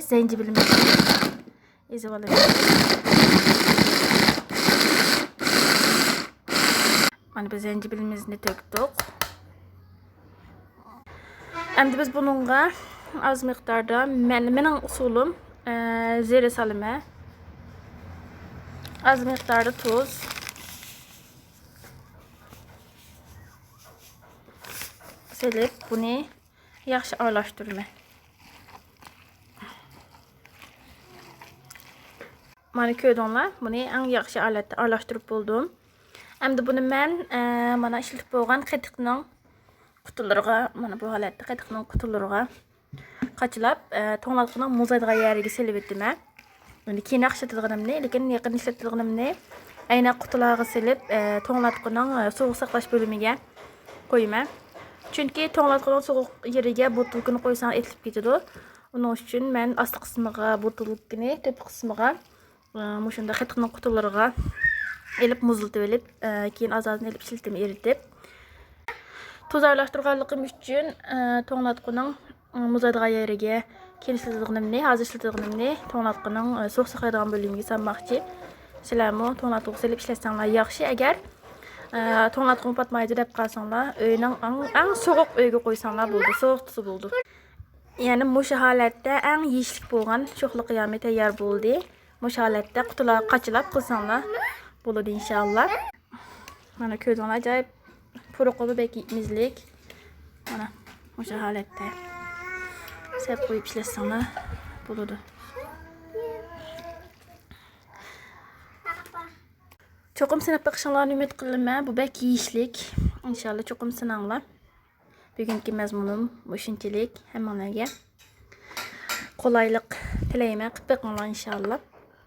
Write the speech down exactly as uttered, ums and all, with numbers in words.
زەنجىۋىلىمىزنى ئېزىۋالىمىز. مانا بىز زەنجىۋىلىمىزنى تۆكتۇق. ئەمدى بىز بۇنىڭغا ئاز مىقداردا، مەن، مېنىڭ ئۇسۇلۇم، ئە، زىرە سالىمەن. ئاز مىقداردا تۇز سېلىپ، بۇنى ياخشى ئارىلاشتۇرىمەن. مانا كۆردۈڭلار، بۇنى ئەڭ ياخشى ھالەتتە ئارىلاشتۇرۇپ بولدۇم. ئەمدى بۇنى مەن، ئە، مانا ئىشلىتىپ بولغان قېتىقنىڭ قۇتىلىرىغا، مانا بۇ ھالەتتە قېتىقنىڭ قۇتىلىرىغا قاچىلاپ، ئە، توڭلاتقۇنىڭ مۇزلايدىغان يەرگە سېلىۋېتىمەن. ئەمدى كېيىن ئىشلىتىدىغىنىمنى، لېكىن يېقىن ئىشلىتىدىغىنىمنى، ئەينەك قۇتىلارغا سېلىپ، ئە، توڭلاتقۇنىڭ، ئە، سوغۇق ساقلاش بۆلۈمىگە قويىمەن. چۈنكى توڭلاتقۇنىڭ سوغۇق يېرىگە بوتۇلكىنى قويساڭ ئېتىلىپ كېتىدۇ. ئۇنىڭ ئۈچۈن مەن ئاستى قىسمىغا بوتۇلكىنى، تۆپە قىسمىغا، ئە، مۇشۇنداق قېتىقنىڭ قۇتىلىرىغا ئېلىپ مۇزلىتىۋېلىپ، ئە، كېيىن ئاز-ئازدىن ئېلىپ ئىشلىتىمەن ئېرىتىپ. تۇز ئارىلاشتۇرغانلىقىم ئۈچۈن، ئە، توڭلاتقۇنىڭ، ئە، مۇزلايدىغان يېرىگە كېيىن ئىشلىتىدىغىنىمنى، ھازىر ئىشلىتىدىغىنىمنى توڭلاتقۇنىڭ، ئە، سوغۇق ساقلايدىغان بۆلۈمىگە سالماقچى. سىلەرمۇ توڭلاتقۇغا سېلىپ ئىشلەتسەڭلار ياخشى. ئەگەر، ئە، توڭلاتقۇمۇ پاتمايدۇ دەپ قالساڭلار، ئۆينىڭ ئەڭ، ئەڭ سوغۇق ئۆيگە قويساڭلار بولىدۇ، سوغۇق تۇزى بولىدۇ. يەنى مۇشۇ ھالەتتە ئەڭ يېيىشلىك بولغان شوخلا قىيامى تەييار بولدى. مۇشۇ ھالەتتە قۇتىلارغا قاچىلاپ قىلساڭلار بولىدۇ ئىنشاللا. مانا كۆردۈڭلار، ئاجايىپ پۇرىقىمۇ بەك مەززىلىك. مانا مۇشۇ ھالەتتە سەپ قويۇپ ئىشلەتسەڭلار بولىدۇ. چوقۇم سىناپ بېقىشىڭلارنى ئۈمىد قىلىمەن. بۇ بەك يېيىشلىك. ئىنشاللا چوقۇم سىناڭلار. بۈگۈنكى مەزمۇنۇم مۇشۇنچىلىك. ھەممىڭلارگە قولايلىق تىلەيمەن. قىلىپ بېقىڭلار ئىنشاللا.